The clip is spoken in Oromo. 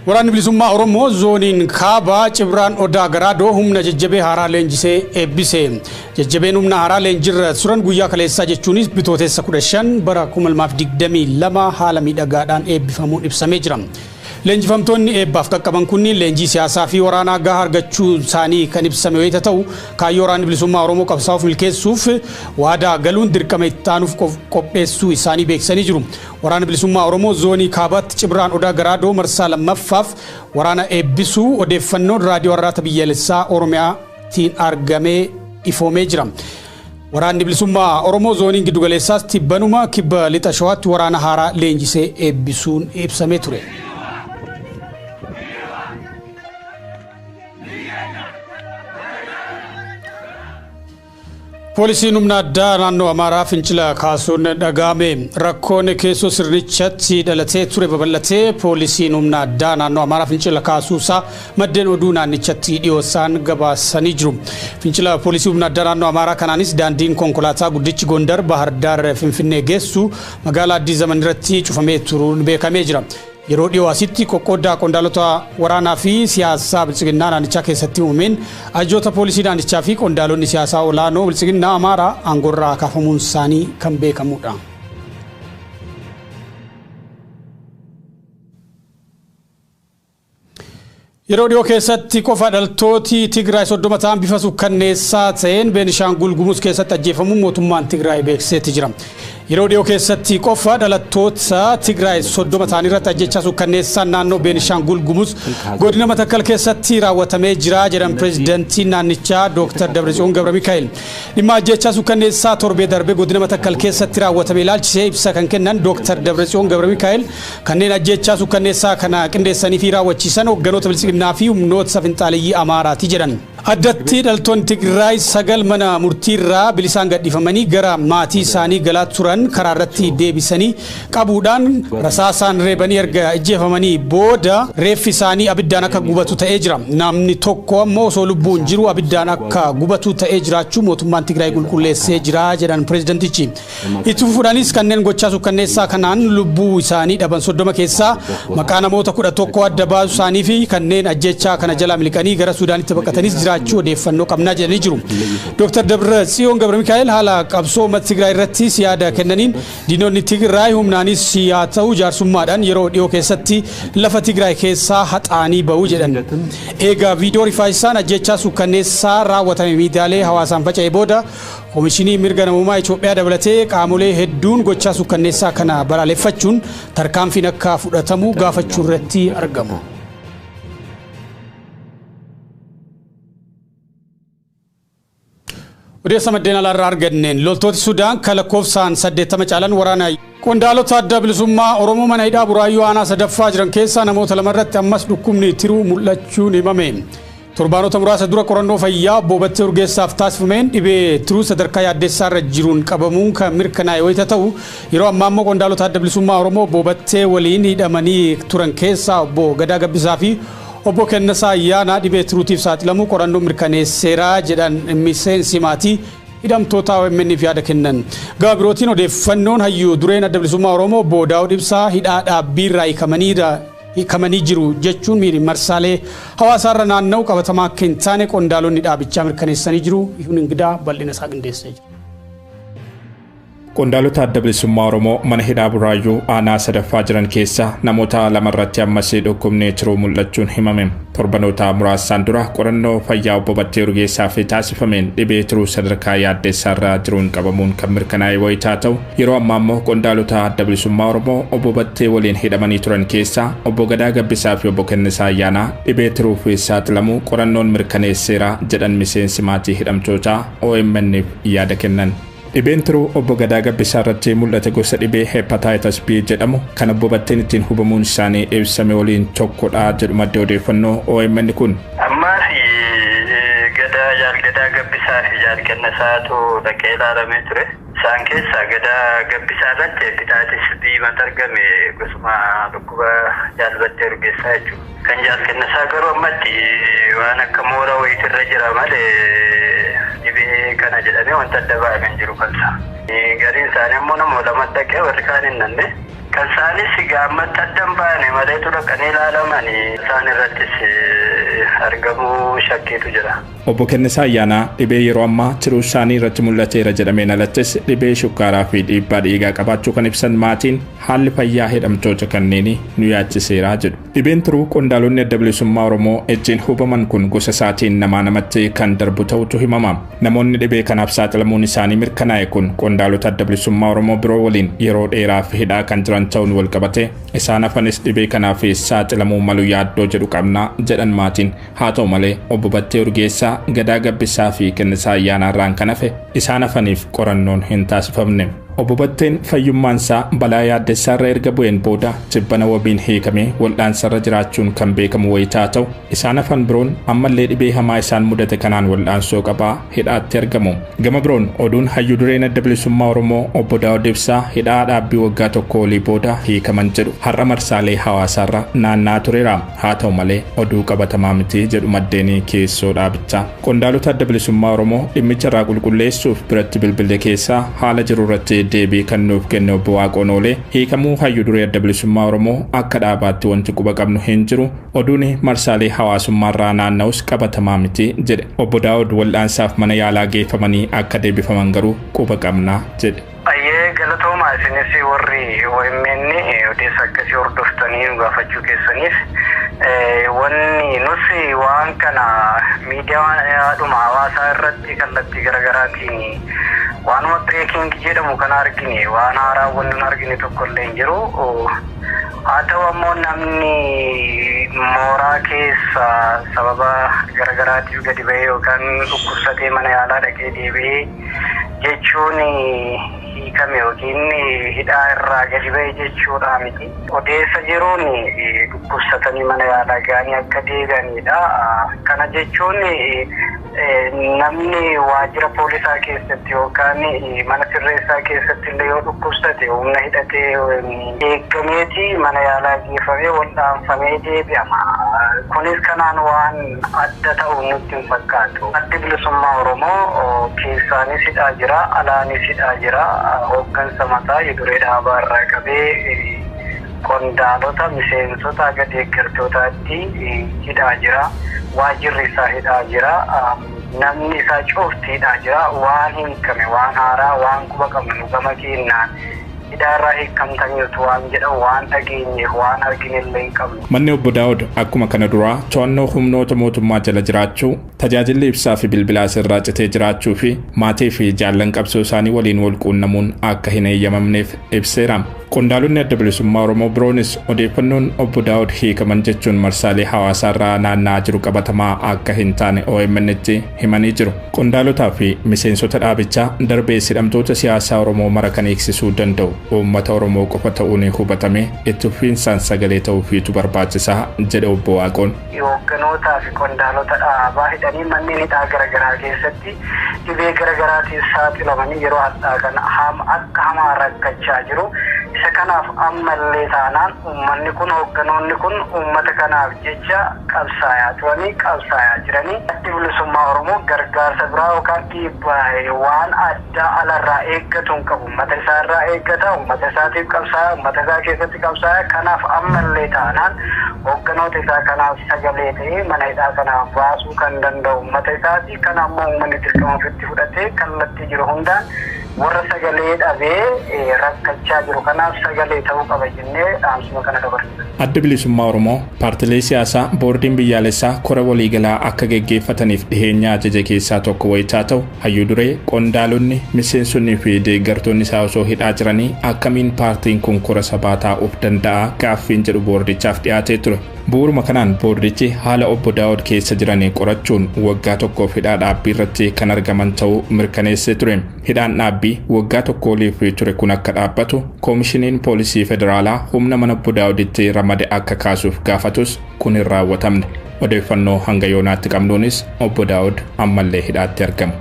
Waraanni bilisummaa Oromoo zooniin kaabaa Cibraan Odaa Garaadoo humna jajjabee haaraa leenjisee eebbise. Jajjabeen humna haaraa leenjirra turan guyyaa kaleessaa jechuunis bitootessa 15 bara 2022 haala miidhagaadhaan eebbifamuun ibsamee jira. Leenjifamtoonni eebbaaf qaqqaban kunniin leenjii siyaasaa fi waraanaa gahaa argachuu isaanii kan ibsame yoo ta'u, kaayyoo waraanni bilisummaa Oromoo qabsaa'uuf milkeessuuf waadaa galuun dirqama itti aanuuf qopheessuu isaanii beeksisanii jiru. Waraanni bilisummaa Oromoo zoonii kaabaatti Cibraan Odaa Garaadoo marsaa lammaffaaf waraana eebbisuu odeeffannoon raadiyoo Arraata Biyyaalessaa Oromiyaatiin argamee ifoomee jira. Waraanni bilisummaa Oromoo zooniin giddugaleessaas tibbanuma kibba lixa Shawaatti waraana haaraa leenjisee eebbisuun ibsamee ture. Poolisiin humna addaa naannoo Amaaraa fincila kaasuun dhaga'ame. Rakkoon keessoo sirnichatti dhalatee ture babal'atee poolisiin humna addaa naannoo Amaaraa fincila kaasuusaa maddeen oduu naannichatti dhiyoo isaan gabaasanii jiru. Fincila poolisii humna addaa naannoo Amaaraa kanaanis daandiin konkolaataa guddichi Gondar Bahar Daar Finfinnee geessu magaalaa Addis Zaman irratti cufamee turuun beekamee jira. Yeroo dhiyoo asitti qoqqooddaa qondaalota waraanaa fi siyaasaa biltsiginnaa naannichaa keessatti uumameen ajajoota poolisii naannichaa fi qondaalonni siyaasaa olaanoo biltsiginnaa Amaaraa aangoorraa kaafamuun isaanii kan beekamudha. Yeroo dhiyoo keessatti qofa dhaltooti Tigraay 30 ta'an bifa sukkanneessaa ta'een Beenishaangul Gumuz keessatti ajjeefamuun mootummaan Tigraay beeksiseeti jira. Yeroo dhiyoo keessatti qofa dhalattoota Tigraay 30 ta'an irratti ajjechaa sukkanneessaan naannoo Beenishaangul Gumuz godina Matakkal keessatti raawwatamee jira jedhan pireezidantiin naannichaa Dr. Dabratsiyoon Gabra Mikaa'el. Dhimma ajjechaa sukkanneessaa torbee darbee godina Matakkal keessatti raawwatame ilaalchisee ibsa kan kennan Dr. Dabratsiyoon Gabra Mikaa'el kanneen ajjechaa sukkanneessaa kana qindeessanii fi raawwachiisan hoogganoota biltsiginnaa fi humnoota finxaaleyyii Amaaraati jedhan. Addatti dhaltoonni Tigraay 9 mana murtiirraa bilisaan gadhiifamanii gara maatii isaanii galaa turan karaa irratti deebisanii qabuudhaan rasaasaan reebanii erga ajjeefamanii booda reeffi isaanii abiddaan akka gubatu ta'ee jira. Namni tokko ammoo osoo lubbuun jiru abiddaan akka gubatu ta'ee jiraachuu mootummaan Tigraay qulqulleessee jira jedhan pireezidantichi. Itti fufuudhaanis kanneen gochaa sukkanneessaa kanaan lubbuu isaanii dhaban 30 keessaa maqaa namoota 11 adda baasuu isaanii fi kanneen ajjechaa kana jalaa miliqanii gara Suudaanitti baqatanis jiraachuu odeeffannoo qabnaa jedhanii jiru. Dr. Dabratsiyoon Gabra Mikaa'el haala qabsoo uummata Tigraay irrattis yaada kennaniin diinonni Tigraay humnaanis haa ta'u jaarsummaadhaan yeroo dhiyoo keessatti lafa Tigraay keessaa haxaanii ba'uu jedhan. Egaa viidiyoo rifaasisaan ajjechaa sukkanneessaa raawwatame miidiyaalee hawaasaan faca'e booda Komishinii mirga namummaa Itoophiyaa dabalatee qaamolee hedduun gochaa sukkanneessaa kana balaaleffachuun tarkaanfiin akka fudhatamu gaafachuu irratti argamu. Odeessa maddeen alaarraa arganneen loltooti Sudaan kan lakkoofsaan 80 caalan waraana qondaalota adda bilisummaa Oromoo mana hidhaa Buraayyuu aanaa sadaffaa jiran keessaa namoota lamarratti ammas dhukkubni tiruu mul'achuun himame. Torbaanota muraasa dura qorannoo fayyaa obbo Battee Urgeessaaf taasifameen dhibee tiruu sadarkaa yaaddessaa irra jiruun qabamuun kan mirkanaa'e wayita ta'u yeroo ammaa immoo qondaalota adda bilisummaa Oromoo obbo Battee waliin hidhamanii turan keessaa obbo Gadaa Gabbisaa fi obbo Kennasaa Ayyaanaa dhibee tiruutiif saaxilamuu qorannoo mirkaneesseera jedhan miseensi maatii hidhamtoota OMN'f yaada kennan. Gama birootiin odeeffannoon hayyuu dureen adda bilisummaa Oromoo obbo Daawud Ibsaa hidhaa dhaabbiirraa hiikamanii jiru jechuun marsaalee hawaasaarra naanna'u qabatamaa akka hin taane qondaalonni dhaabichaa mirkaneessanii jiru. Ihuun Ingidaa bal'ina isaa qindeessee jira. Qondaalota adda bilisummaa Oromoo mana hidhaa Buraayyuu aanaa sadaffaa jiran keessaa namoota lamarratti ammas dhukkubni tiruu mul'achuun himame. Torbanoota muraasaan dura qorannoo fayyaa obbo Battee Urgeessaaf taasifameen dhibee tiruu sadarkaa yaaddessaarra jiruun qabamuun kan mirkanaa'e wayitaa ta'u yeroo ammaa immoo qondaalota adda bilisummaa Oromoo obbo Battee waliin hidhamanii turan keessaa obbo Gadaa Gabbisaa fi obbo Kennisaa Ayyaanaa dhibee tiruuf saaxilamuu qorannoon mirkaneesseera jedhan miseensi maatii hidhamtootaa OMN'f yaada kennan. Dhibeen tiruu obbo Gadaa Gabbisaa irratti mul'ate gosa dhibee hepatitis B jedhamu kan obbo Batteen ittiin hubamuun isaanii ibsame waliin tokkodha jedhu madda odeeffannoo OMN kun. Ammaas Gadaa Jaal Gadaa Gabbisaa fi Jaal Kennisaatu dhaqee ilaalamee ture. Isaan keessaa Gadaa Gabbisaa irratti hepatitis B mata argame gosuma dhukkuba Jaal Battee Urgeessaa jechuudha. Kan Jaal Kennisaa garuu ammatti waan akka moora wayiitirra jira malee dhibee kana jedhamee wanta adda ba'ame hin jiru kan isaa. Gariin isaanii immoo nama lama dhaqee warri kaan hin nanne. Kan isaanis gaammatti adda hin baane maleetu dhaqanii ilaalamanii isaan irrattis argamuu shakkiitu jira. Obbo Kennisaa Ayyaanaa dhibee yeroo ammaa tiruu isaanii irratti mul'ateera jedhameen alattis dhibee shukkaaraa fi dhiibbaa dhiigaa qabaachuu kan ibsan maatiin haalli fayyaa hidhamtoota kanneenii nu yaachiseeraa jedhu. Dhibeen tiruu qondaalonni Adda Bilisummaa Oromoo ejjiin hubaman kun gosa isaatiin namaa namatti kan darbu ta'utu himama. Namoonni dhibee kanaaf saaxilamuun isaanii mirkanaa'e kun qondaalota Adda Bilisummaa Oromoo biroo waliin yeroo dheeraaf hidhaa kan jiran ta'uun wal qabate isaan hafanis dhibee kanaaf saaxilamuu malu yaaddoo jedhu qabna jedhan maatiin. Haa ta'u malee obbo Battee Urgeessaa, Gadaa Gabbisaa fi Kennisaa Ayyaanaa irraan kan hafe isaan hafaniif qorannoon hin taasifamne. Obbo Batteen fayyummaan isaa balaa yaaddessaarra erga bu'een booda jibbana wabiin hiikamee wal'aansarra jiraachuun kan beekamu wayitaa ta'u isaan hafan biroon ammallee dhibee hamaa isaan mudate kanaan wal'aansoo qabaa hidhaatti argamu. Gama biroon oduun hayyuu dureen Adda Bilisummaa Oromoo obbo Daawud Ibsaa hidhaa dhaabbii waggaa tokko olii booda hiikaman jedhu har'a marsaalee hawaasaarra naanna'aa tureera. Haa ta'u malee oduu qabatamaa miti jedhu maddeenii keessoo dhaabichaa. Qondaalota Adda Bilisummaa Oromoo dhimmicha irraa qulqulleessuuf biratti bilbille keessaa haala jiru irratti deebii kan nuuf kenne obbo Waaqoon Oolee hiikamuu hayyuu duree Adda Bilisummaa Oromoo akka dhaabaatti wanti quba qabnu hin jiru, oduun marsaalee hawaasummaarraa naanna'us qabatamaa miti jedhe. Obbo Daawud wal'aansaaf mana yaalaa geeffamanii akka deebifaman garuu quba qabnaa jedhe. Ayyee galatooma isinis warri OMN odeessa akkasii hordoftanii nu gaafachuu keessaniif wanni nus waan kana miidiyaadhuma hawaasaa irratti kallattii garaagaraatiin waanuma breaking jedhamu kana argine waan haaraa wanni nu argine tokko illee hin jiru. Haa ta'u ammoo namni mooraa keessa sababa garaagaraatiif gadi ba'ee yookaan dhukkubsatee mana yaalaa dhaqee deebi'ee jechuun hiikame yookiin hidhaa irraa gadi ba'e jechuudha miti. Odeessa jiruun dhukkubsatanii mana yaalaa ga'anii akka deebi'anidha. Kana jechuun namni waajjira poolisaa keessatti yookaan mana sirreessaa keessatti illee yoo dhukkubsate humna hidhatee eeggameeti mana yaalaa geeffamee wal'aanfamee deebi'ama. Kunis kanaan waan adda ta'u nutti hin fakkaatu. Addi Bilisummaa Oromoo keessaanis hidhaa jira, alaanis hidhaa jira. Hooggansa mataa duree dhaabaa irraa qabee qondaalota miseensota haga deeggartootaatti hidhaa jira. Waajjirri isaa hidhaa jira. Namni isaa cufti hidhaa jira. Waan hiikame, waan haaraa, waan quba qabnu gama keenyaan hidhaarraa hiikamtaniitu waan jedhamu waan dhageenyeef waan arginellee hin qabnu. Manni obbo Daawud akkuma kana duraa to'annoo humnoota mootummaa jala jiraachuu, tajaajilli ibsaa fi bilbilaa sirraa citee jiraachuu fi maatii fi jaallan qabsoo isaanii waliin wal quunnamuun akka hin eeyyamamneef ibseera. Qondaalonni Adda Bilisummaa Oromoo biroonis odeeffannoon obbo Daawud hiikaman jechuun marsaalee hawaasaarraa naanna'aa jiru qabatamaa akka hin taane OMN'tti himanii jiru. Qondaalotaa fi miseensota dhaabichaa darbee hidhamtoota siyaasaa Oromoo mara kan eegsisuu danda'u uummata Oromoo qofa ta'uun hubatame itti fufiinsaan sagalee ta'uufiitu barbaachisaa jedhe obbo Waaqoon. Hoogganootaa fi qondaalota dhaabaa hidhanii manneen hidhaa garaagaraa keessatti dhibee garaagaraatiin saaxilamanii yeroo har'aa kana akka hamaa rakkachaa jiru. Isa kanaaf ammallee taanaan uummanni kun hoogganoonni kun uummata kanaaf jecha qabsaayaa turanii qabsaayaa jiranii. Addi Bilisummaa Oromoo gargaarsa biraa yookaan dhiibbaa waan addaa alarraa eeggatu hin qabu. Uummata isaarraa eeggata, uummata isaatiif qabsaaya, uummata isaa keessatti qabsaaya. Kanaaf ammallee taanaan hoogganoota isaa kanaaf sagalee ta'ee mana hidhaa kanaaf baasuu kan danda'u uummata isaati. Kana ammoo uummanni dirqama ofitti fudhatee kallattii jiru hundaan warra sagalee dhabee rakkachaa jiru kanaaf sagalee ta'uu qaba jennee dhaamsuma kana dabarsina. Adda Bilisummaa Oromoo paartilee siyaasaa boordiin biyyaalessaa kora waliigalaa akka geggeeffataniif dhiheenya ajaja keessaa tokko wayitaa ta'u hayyuu duree qondaalonni miseensonnii fi deeggartoonni isaa osoo hidhaa jiranii akkamiin paartiin kun kora sabaa taa'uuf danda'a gaaffiin jedhu boordichaaf dhiyaatee ture. Bu'uuruma kanaan boordichi haala obbo Daawud keessa jiranii qorachuun waggaa tokkoof hidhaa dhaabbii irratti kan argaman ta'uu mirkaneessee ture. Hidhaan dhaabbii waggaa tokko oliif ture kun akka dhaabbatu koomishiniin poolisii federaalaa humna mana obbo Daawuditti ramade akka kaasuuf gaafatus kun hin raawwatamne. Odeeffannoo hanga yoonaatti qabnuunis obbo Daawud ammallee hidhaatti argamu.